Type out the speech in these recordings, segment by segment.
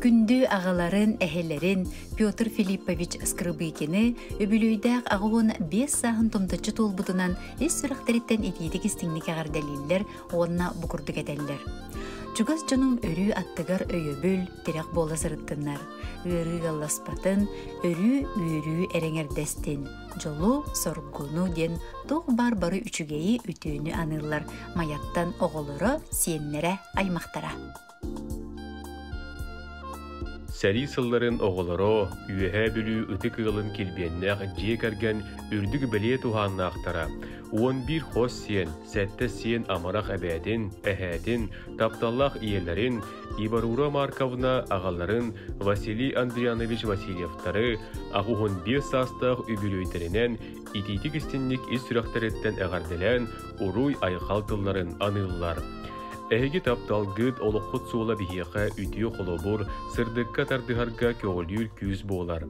Күндү аҕаларын, эһэлэрин Петр Филиппович Скрыбыкины үбүлүөйдээх 85 сааһын томточчу туолбутунан ис сүрэхтэриттэн итиитик истиҥник эҕэрдэлииллэр уонна бу курдук этэллэр. Чугас дьонум өрүү аттыгар өйөбүл, тирэх буола сырыттыннар. Ыарыы ыалласпатын, өрүү үөрүү эрэҥэрдэстин. Дьолу, соргуну диэн туох баар бары үчүгэйи, үтүөнү аныыллар Майаттан оҕолоро, сиэннэрэ, аймахтара. Сэрии сылларын оҕолоро Үөһээ Бүлүү ытык ыалын килбиэннээх дьиэ кэргэн үрдүк бэлиэ туһааннаахтара, 11 хос сиэн, сэттэ сиэн амарах эбээтин, эһээтин, тапталлаах ийэлэрин Иварура Марковна аҕаларын Василий Андрианович Васильевтары 85 саастаах үбүлүөйдэринэн итиитик-истинник ис сүрэхтэриттэн эҕэрдэлээн уруй-айхал тылларын аныыллар. Эһиги тапталгыт, олоххут суола биһиэхэ үтүө холобур, сырдыкка тардыһарга көҕүлүүр күүс буолар.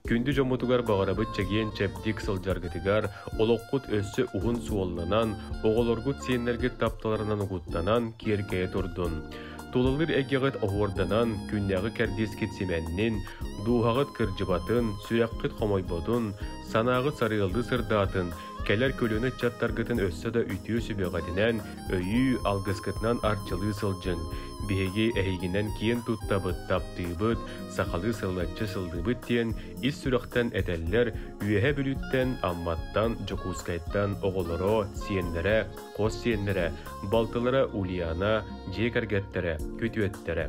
Күндү дьоммутугар баҕарабыт чэгиэн-чэбдик сылдьаргытыгар, олоххут өссө уһун суолланан, оҕолоргут сиэннэргит тапталарынан угуттанан киэркэйэ турдун. Тулалыыр эйгэҕит оһуорданан, күннээҕи кэрдиискит симэннин, дууһаҕыт кырдьыбатын, сүрэххит хомойботун, санааҕыт сарыаллыы сырдаатын, кэлэр көлүөнэ ыччаттаргытын өссө да үтүө сүбэҕитинэн, өйүү, алгыскытынан арчылыы сылдьыҥ. Биһиги эһигинэн киэн туттабыт, таптыыбыт, сахалыы сыллаччы сыллыыбыт диэн ис сүрэхтэн этэллэр Үөһээ Бүлүүттэн, Амматтан, Дьокуускайтан оҕолоро, сиэннэрэ, хос сиэннэрэ, балтылара Ульяна, дьиэ кэргэттэрэ, күтүөттэрэ.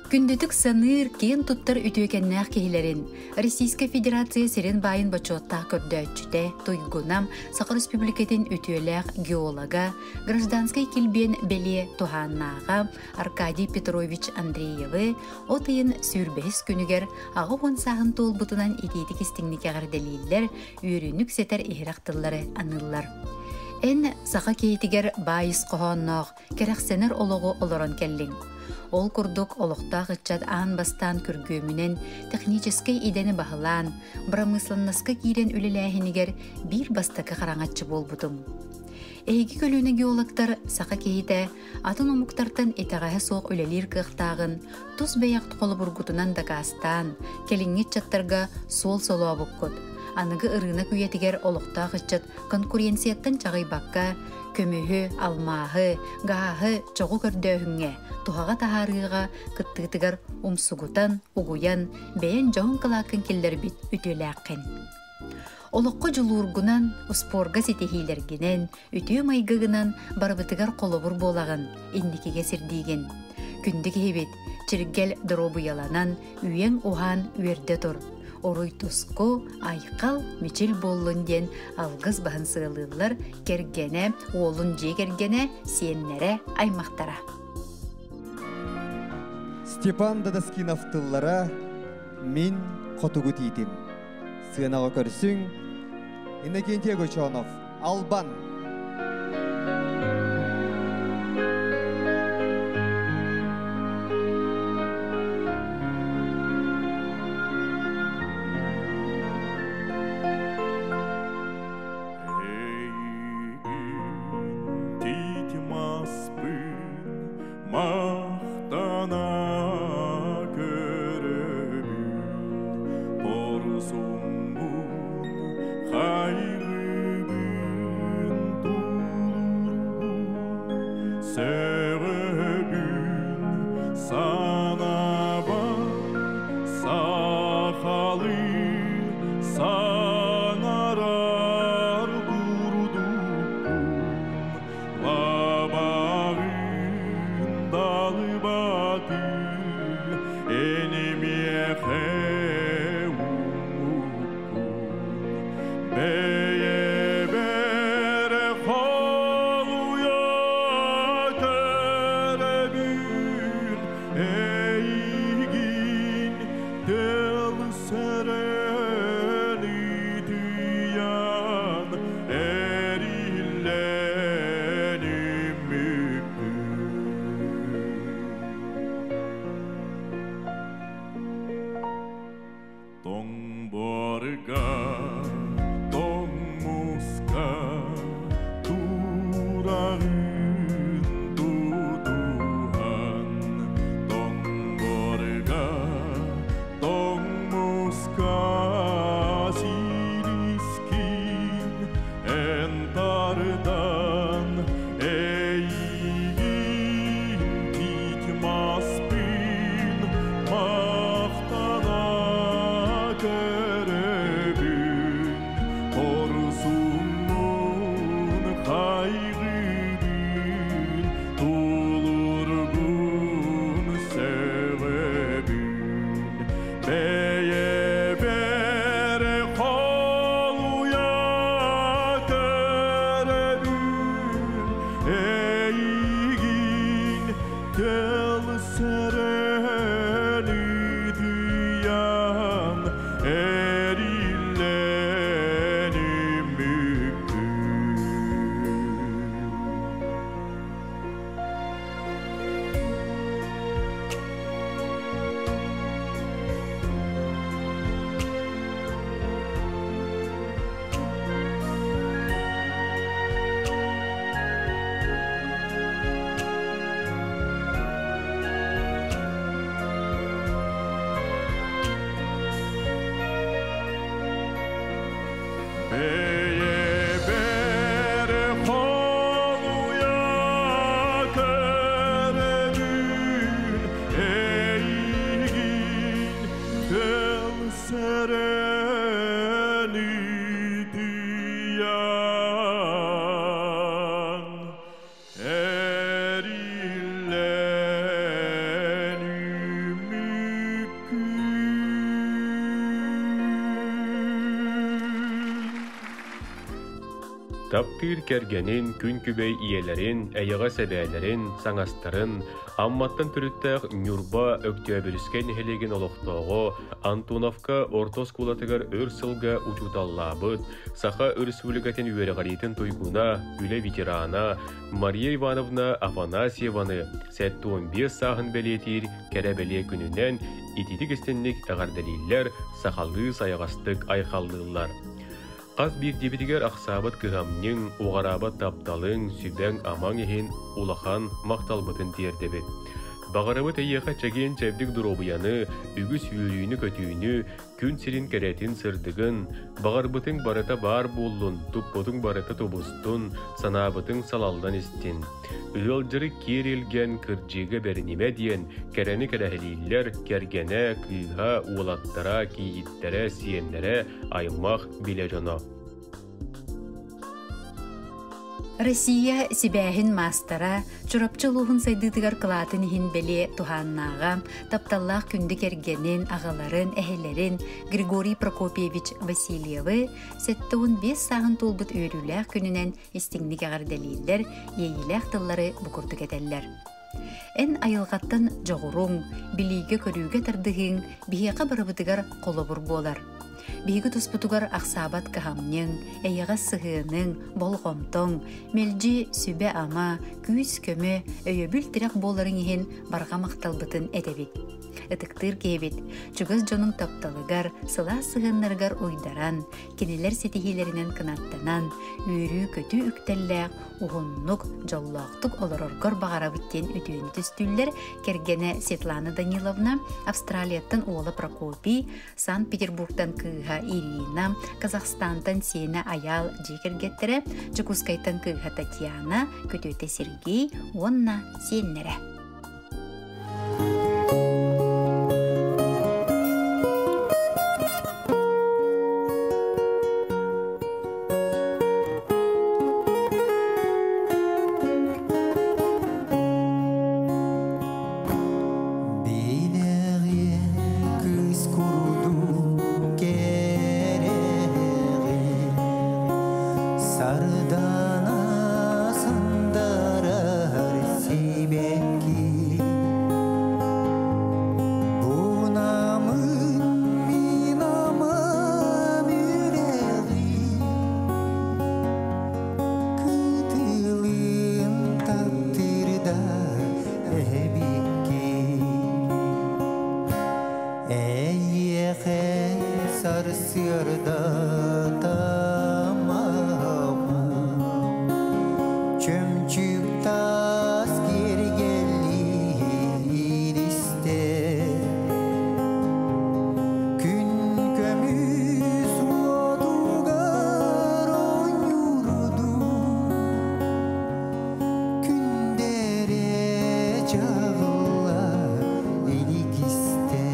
Күндүтүк саныыр, киэн туттар үтүөкэннээх киһилэрин, Российскай Федерация сирин баайын бочуоттаах көрдөөччүтэ, туйгуна, Саха Республикатын үтүөлээх геолога, гражданскай килбиэн бэлиэ туһааннааҕа Аркадий Петрович Андреевы от ыйын сүүрбэһис күнүгэр 80 сааһын туолбутунан итиитик истиҥник эҕэрдэлииллэр, үөрүүнүк сэтэр иһирэх тыллары аныыллар. Эн саха киһитигэр баай ис хоһоонноох, кэрэхсэнэр олоҕу олорон кэллиҥ. Ол курдук олохтоох ыччат аан бастаан күргүөмүнэн техническэй идэни баһылаан, бырамыысыланнаска киирэн үлэлээһинигэр биир бастакы хараҥаччы буолбутум. Эһиги көлүөнэ геологтар саха киһитэ атын омуктартан итэҕэһэ суох үлэлиир кыахтааҕын тус бэйэҕит холобургутунан дакаастаан, кэлиҥҥи ыччаттарга суол солообуккут. Аныгы ырыынак үйэтигэр олохтоох ыччат конкуренцияттан чаҕыйбакка, көмүһү, алмааһы, гааһы, чоҕу көрдөөһүҥҥэ, туһаҕа таһаарыыга кыттыытыгар умсугутан, угуйан, бэйэҥ дьоһун кылааккын киллэрбит үтүөлээххин. Олоххо дьулуургунан, успуорга ситиһиилэргинэн, үтүө майгыгынан барыбытыгар холобур буолаҕын, инникигэ сирдиигин. Күндү киһибит, чиргэл доруобуйаланан, үйэҥ уһаан үөрдэ тур. Оруй-туску, айхал, мичил буоллун диэн алгыс баһын сыалыыллар кэргэнэ, уолун дьиэ кэргэнэ, сиэннэрэ, аймахтара. Степан Дадаскинов тыллара «Мин хотугу тиитим». Сыанаҕа көрсүҥ Иннокентий Огочонов, Албан. Махтана көрөбүн Хорсуммун хайгыыбын тулурбун сөҕөбүн санаабар сахалыы саҥарар курдукпун Лабаҕын далыбаты энимиэхэ уммуккун бэйэбэр холуйа көрөбүн эйигин тыл сөрөн ытыйан эриллэн үммүккүн Тоҥ буорга, тоҥ муска тураҕын тутуһан. Тел серени diyan erilleni mükün. Beye holuya körebün Eygin tel sereni diyan Erilleni mükün. Таптыыр кэргэнин, күн күбэй ийэлэрин, эйэҕэс эбээлэрин, саҥастарын, Амматтан төрүттээх Ньурба Өктөөбүрүскэй нэһилиэгин олохтооҕо Антоновка орто оскуолатыгар өр сылга учууталлаабыт, Саха Өрөспүүбүлүкэтин үөрэҕириитин туйгуна, үлэ ветерана Мария Ивановна Афанасьеваны 75 сааһын бэлиэтиир кэрэ-бэлиэ күнүнэн ититик-истинник эҕэрдэлииллэр, сахалыы сайаҕастык айхаллыыллар. Хас биирдиибитигэр ахсаабыт кыһамньыҥ, уҕараабат тапталыҥ, сүбэҥ-амаҥ иһин улахан махталбытын тиэрдэбит. Баҕарабыт эйиэхэ чэгиэн-чэбдик доруобуйаны, үгүс үөрүүнү-көтүүнү, күн сирин кэрэтин сырдыгын, баҕарбытыҥ барыта баар буоллун, туппутуҥ барыта тубустун, санаабытыҥ салаллан истин. Ыалдьары киэр илгэн, кырдьыыга бэринимэ диэн кэрэни кэрэһилииллэр кэргэнэ, кыыһа, уолаттара, кийииттэрэ, сиэннэрэ, аймах, билэ дьоно. Россия сибээһин маастара Чурапчы улууһун сайдыытыгар кылаатын иһин бэлиэ туһааннааҕа, тапталлаах күндү кэргэнин, аҕаларын, эһэлэрин Григорий Прокопьевич Васильевы 75 сааһын туолбут үөрүүлээх күнүнэн истиҥник эҕэрдэлииллэр, иэйиилээх тыллары бу курдук этэллэр. Эн айылҕаттан дьоҕуруҥ, билиигэ-көрүүгэ тардыһыыҥ биһиэхэ барыбытыгар холобур буолар. Биһиги туспутугар ахсаабат кыһамньыҥ, эйэҕэс сыһыаныҥ, болҕомтоҥ, мэлдьи сүбэ-ама, күүс-көмө, өйөбүл-тирэх буоларыҥ иһин барҕа махталбытын этэбит. Ытыктыыр киһибит, чугас дьонуҥ тапталыгар, сылаас сыһыаннарыгар уйдаран, кинилэр ситиһиилэринэн кынаттанан, үөрүү-көтүү үктэллээх, уһуннук, дьоллоохтук олороргор баҕарабыт диэн үтүөнү түстүүллэр кэргэнэ Светлана Даниловна, Австралияттан уола Прокопий, Санкт-Петербургтан кыыһа Ирина, Казахстантан сиэнэ Айаал дьиэ кэргэттэрэ, Дьокуускайтан кыыһа Татьяна, күтүөтэ Сергей уонна сиэннэрэ. Билэҕиэн кыыс курдук кэрэҕин, Сардана сандарар сибэкки. Бунамын мин амам үрэҕин, Кытылын таптырда эбикки. Эйиэхэ сарсыарда тамаҕым, Чөмчүүк таас киэргэллиир истэ. Күн көмүс уотугар оонньуурдуу, Күндэрэ чаҕылла илик истэ.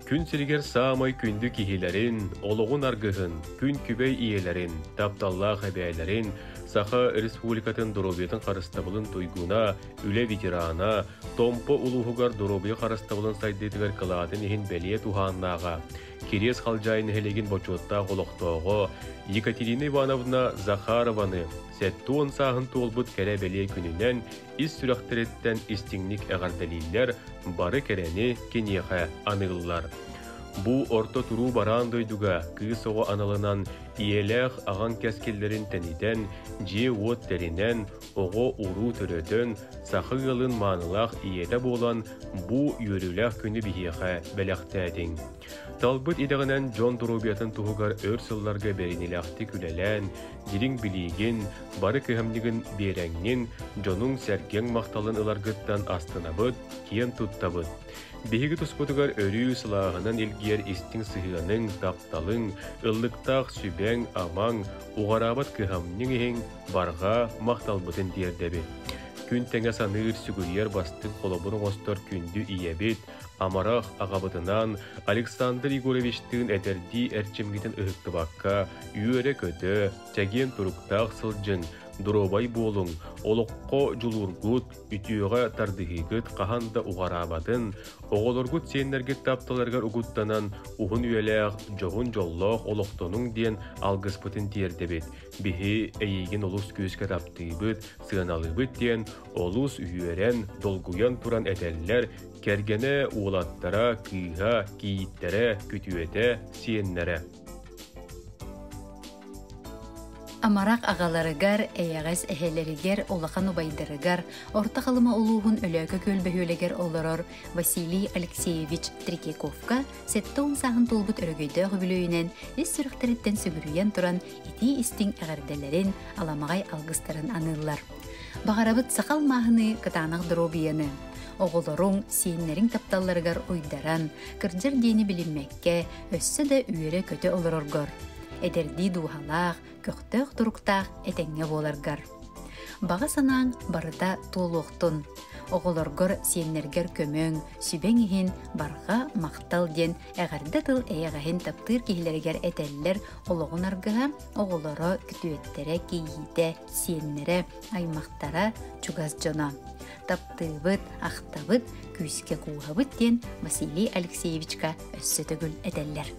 Күн сиригэр саамай күндү киһилэрин, олоҕун аргыһын, күн күбэй ийэлэрин, тапталлаах эбээлэрин, Саха Республикатын доруобуйатын харыстабылын туйгуна, үлэ ветерана, Томпо улууһугар доруобуйа харыстабылын сайдыытыгар кылаатын иһин бэлиэ туһааннааҕа, Кириэс Халдьаайы нэһилиэгин бочуоттаах олохтооҕо Екатерина Ивановна Захарованы 70 сааһын туолбут кэрэ бэлиэ күнүнэн ис сүрэхтэриттэн истиҥник эҕэрдэлииллэр, бары кэрэни киниэхэ аныыллар. Бу орто туруу бараан дойдуга кыыс оҕо аналынан ийэлээх аҕаҥ кэскиллэрин тэнитэн, дьиэ-уот тэринэн, оҕо-уруу төрөтөн, саха ыалын маанылаах ийэтэ буолан бу үөрүүлээх күнү биһиэхэ бэлэхтээтиҥ. Талбыт идэҕинэн дьон доруобуйатын туһугар өр сылларга бэриниилээхтик үлэлээн, дириҥ билиигин, бары кыһамньыгын биэрэҥҥин, дьонуҥ-сэргэҥ махталын ыларгыттан астынабыт, киэн туттабыт. Биһиги туспутугар өрүү сылааһынан илгийэр истиҥ сыһыаныҥ, тапталыҥ, ыллыктаах сүбэҥ-амаҥ, уҕараабат кыһамньыҥ иһин барҕа махталбытын тиэрдэбит. Күн тэҥэ саныыр, сүгүрүйэр бастыҥ холобур оҥостор күндү ийэбит, амарах аҕабытынаан Александр Егоровичтыын этэрдии эрчимҥитин ыһыктыбакка, үөрэ-көтө, чэгиэн туруктаах сылдьыҥ, доруобай буолуҥ, олоххо дьулуургут, үтүөҕэ тардыһыыгыт хаһан да уҕараабатын, оҕолоргут сиэннэргит тапталарыгар угуттанан уһун үйэлээх, дьоһун дьоллоох олохтонуҥ диэн алгыспытын тиэрдэбит. Биһи эйиигин олус күүскэ таптыыбыт, сыаналыыбыт диэн олус үөрэн, долгуйан туран этэллэр кэргэнэ, уолаттара, кыыһа, кийииттэрэ, күтүөтэ, сиэннэрэ. Амарах аҕаларыгар, эйэҕэс эһэлэригэр, улахан убайдарыгар, Орто Халыма улууһун Өлөөкө күөл бөһүөлэгэр олорор Василий Алексеевич Третьяковка 70 сааһын туолбут өрөгөйдөөх үбүлүөйүнэн ис сүрэхтэриттэн сүгүрүйэн туран итии-истиҥ эҕэрдэлэрин, аламаҕай алгыстарын аныыллар. Баҕарабыт саха алмааһыныы кытаанах доруобуйаны, оҕолоруҥ, сиэннэриҥ тапталларыгар уйдаран, кырдьар диэни билиммэккэ, өссө да үөрэ-көтө олороргор, эдэрдии дууһалаах, көхтөөх туруктаах этэҥҥэ буоларгар. Баҕа санааҥ барыта туолуохтун. Оҕолоргор, сиэннэргэр көмөҥ, сүбэҥ иһин барҕа махтал диэн эҕэрдэ тыл эйэҕэһин таптыыр киһилэригэр этэллэр олоҕун аргыһа, оҕолоро, күтүөттэрэ, кийиитэ, сиэннэрэ, аймахтара, чугас дьоно. Таптыыбыт, ахтабыт, күүскэ кууһабыт диэн Василий Алексеевичка өссө төгүл этэллэр.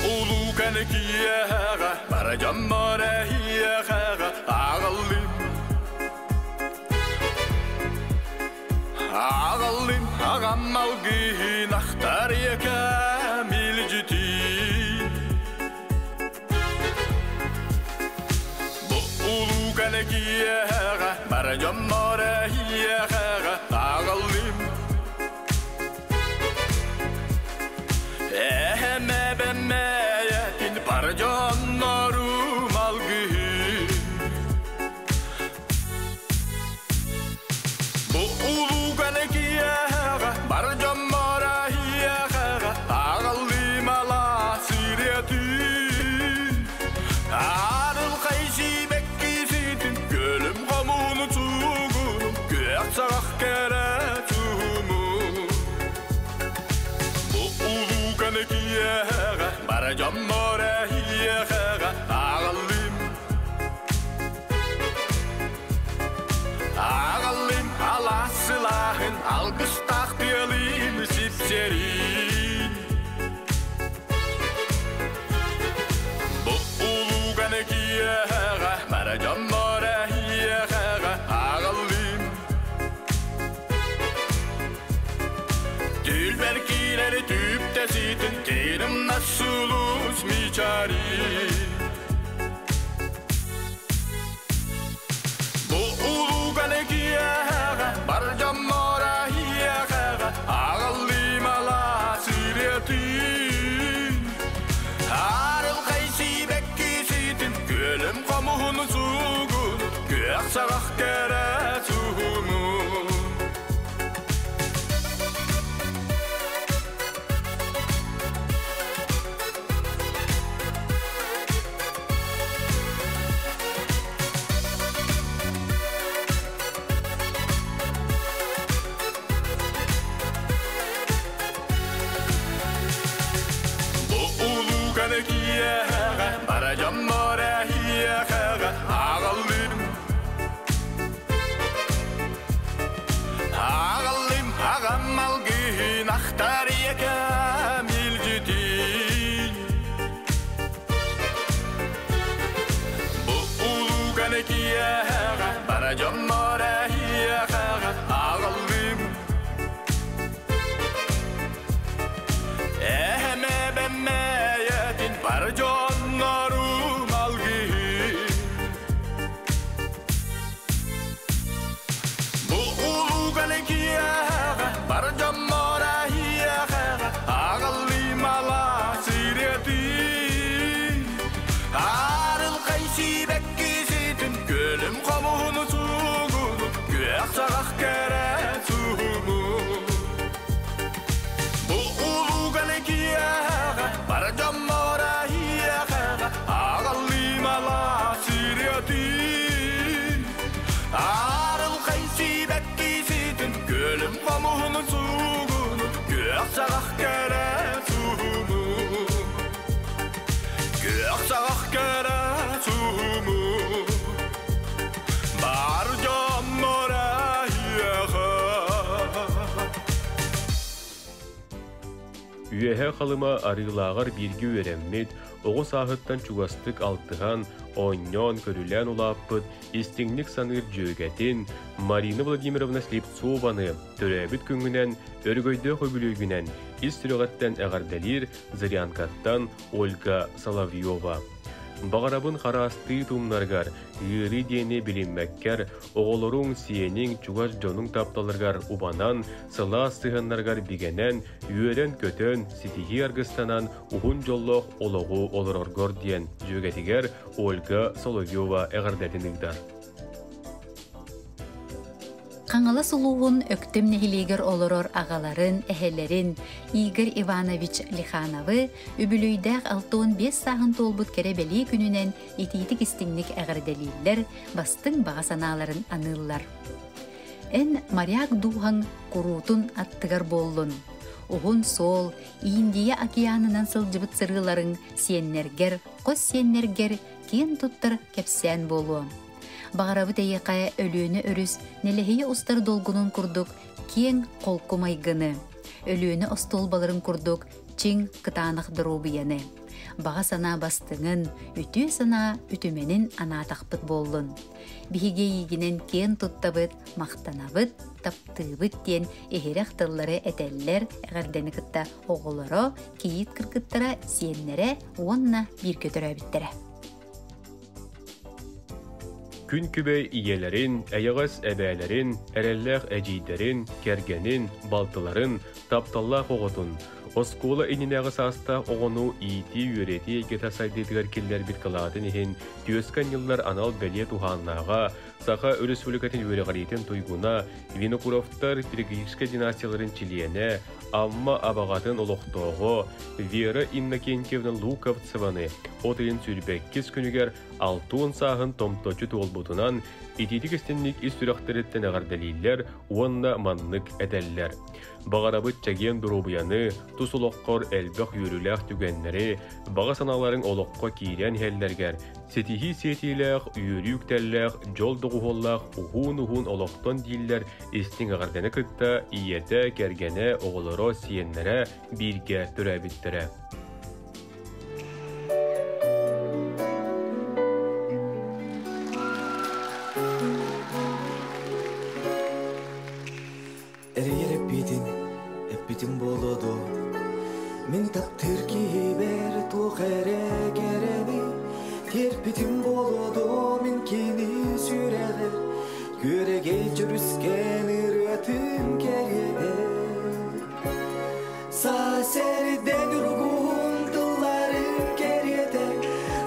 Улууканы киэһэҕэ бара дьоммор эһиэхэҕэ аҕаллым аҕаллым аҕам алгыһын ахтар ийэкэм илдьитин Бу улууканы киэһэҕэ бара дьоммор эһиэхэҕэ аҕаллым Эһэм эбэммэйэтин бар дьоннорум алгыһын Бу улууганы киэһэҕэ бар дьоммор аһиэхэҕэ аҕаллыым алаас ириэтин Арылхай сибэкки ситин көлүм хомууну цугунум күөх саҕах кэрэ туһумун Бу улууганы киэһэҕэ бара дьоммор эһиэхэҕэ аҕаллым Аҕаллым алаас сылааһын алгыстаах тыалым сипсэрин Бу улууганы киэһэҕэ бара дьоммор эһиэхэҕэ аҕаллым Түлбэр киирэри түптеситин тиримна сулус мичари Бу улууганы киэһэҕэ бар дьоммор эһиэхэҕэ аҕаллым алаас ириэтин Арылхай сибэкки ситин күөлүм хомуһун суугун күөх саҕах кэрэ туһумун. киэһэҕэ бара дьоннор эһиэхэҕэ аҕаллым аҕаллым аҕам алгыһын ахтар ийэкэм илдьитин Бу улууганы киэһэҕэ бара дьоннор эһиэхэҕэ аҕаллым Эһэм эбэммэйэтин бар дьоннорум алгыһын Бу улууганы киэһэҕэ бар дьоннор эһиэхэҕэ аҕаллым алаас ириэтин Арылхай сибэккиситин көлүм хомуһуну суугуну күөх саҕах кэрэ суһуму Бу улууганы киэһэҕэ бар дьоннор эһиэхэҕэ аҕаллым алаас ириэтин Арылхай сибэккиситин көлүм хомуһуну суугуну күөх саҕах кэрэ суһуму Күөх саҕах кэрэ суһуму бар дьоннор эһиэхэ Үөһэ Халыма арыылааҕар бииргэ үөрэммит, оҕо сааһыттан чугастык алтыһан, оонньоон, көрүлээн улааппыт, истиҥник саныыр дьүөгэтин Марина Владимировна Слепцованы төрөөбүт күҥҥүнэн, өрөгөйдөөх үбүлүөйгүнэн ис сүрэҕиттэн эҕэрдэлиир Зырянкаттан Ольга Соловьева. Баҕарабын хараастыы тумнарыгар, ыарыы диэни билиммэккэр, оҕолоруҥ, сиэниҥ, чугас дьонуҥ тапталларыгар убанан, сылаас сыһыаннарыгар бигэнэн, үөрэн-көтөн, ситиһии аргыстанан уһун дьоллоох олоҕу олороргор диэн дьүөгэтигэр Ольга Соловьева эҕэрдэтин ыытар. Хаҥалас улууһун Өктөм нэһилиэгэр олорор аҕаларын, эһэлэрин Игорь Иванович Лихановы үбүлүөйдээх 65 сааһын туолбут кэрэ бэлиэ күнүнэн итиитик-истиҥник эҕэрдэлииллэр, бастыҥ баҕа санааларын аныыллар. Эн моряк дууһаҥ куруутун аттыгар буоллун. Уһун суол, Индия океанынан сылдьыбыт сырыыларыҥ сиэннэргэр, хос сиэннэргэр киэн туттар кэпсээн буолуо. Баҕарабыт эйиэхэ Өлүөнэ өрүс нэлэһийэ устар долгунун курдук киэҥ холку майгыны, Өлүөнэ остуолбаларын курдук чиҥ кытаанах доруобуйаны, баҕа санаа бастыҥын, үтүө санаа үтүмэнин анаатахпыт буоллун. Биһиги эйиигинэн киэн туттабыт, махтанабыт, таптыыбыт диэн иһирэх тыллары этэллэр эҕэрдэни кытта оҕолоро, кийиит кыргыттара, сиэннэрэ уонна бииргэ төрөөбүттэрэ. Күн күбэй ийэлэрин, эйэҕэс эбээлэрин, эрэллээх эдьиийдэрин, кэргэнин, балтыларын, тапталлаах оҕотун, оскуола иннинээҕи саастаах оҕону иитии-үөрэтии эйгэтэ сайдыытыгар киллэрбит кылаатын иһин түөскэ анньыллар анал бэлиэ туһааннааҕа Саха Өрөспүүбүлүкэтин үөрэҕириитин туйгуна, Винокуровтар педагогическай династияларын чилиэнэ, Амма Абаҕатын олохтооҕо Вера Иннокентьевна Луковцеваны от ыйын сүүрбэккис күнүгэр 60 сааһын томточчу туолбутунан итиитик истинник ис сүрэхтэриттэн эҕэрдэлииллэр уонна маннык этэллэр. Баҕарабыт чэгиэн доруобуйаны, тус олоххор элбэх үөрүүлээх түгэннэри, баҕа санааларыҥ олоххо киирэн иһэллэригэр, ситиһии сиэтиилээх, үөрүү үктэллээх, дьол доҕуһуоллаах уһуун-уһун олохтон дииллэр истиҥ эҕэрдэни кытта ийэтэ, кэргэнэ, оҕолоро, сиэннэрэ бииргэ төрөөбүттэрэ. Эрийэр эппитин, эппитин буолуо дуо? Мин таптыыр киһибэр туох эрэ кэрэни тиэрпитим буолуо дуо? Мин кини сүрэҕэр күөрэгэй дьүрүскэн ырыатын кэриэтэ. Саас эрдэн ургуһун тылларын кэриэтэ,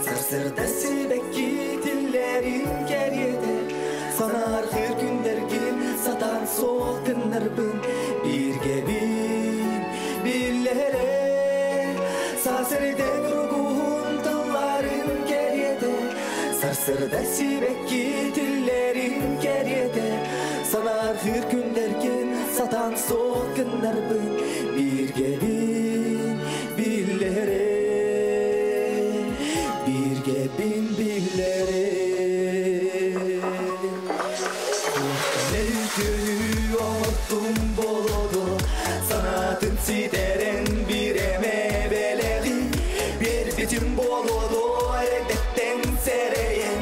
сарсыарда сибэкки тиллэрин кэриэтэ, санаарҕыыр күннэргин сатаан суох гыннарбын бииргэбин биллэрэ. Саас эрдэн ургуһун тылларын кэриэтэ, сарсыарда сибэкки тиллэрин кэриэтэ, санаарҕыыр күннэргин сатаан суох гыннарбын бииргэбин биллэрэ. Үтүөнү оҥортум буолуо, санаатын ситэрэн биирэме бэлэҕи биэрбитим буолуо, эрдэттэн сэрэйэн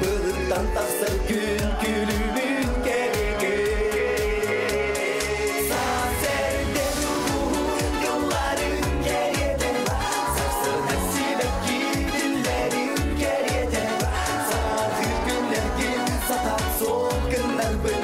былыттан тахсар күн күлүмүн кэриэтэ. Саас эрдэ ньургуһун тылларын кэриэтэ, сарсыарда сибэкки тиллэрин кэриэтэ, саатыыр күннэргин сатаан суох гыннарбын.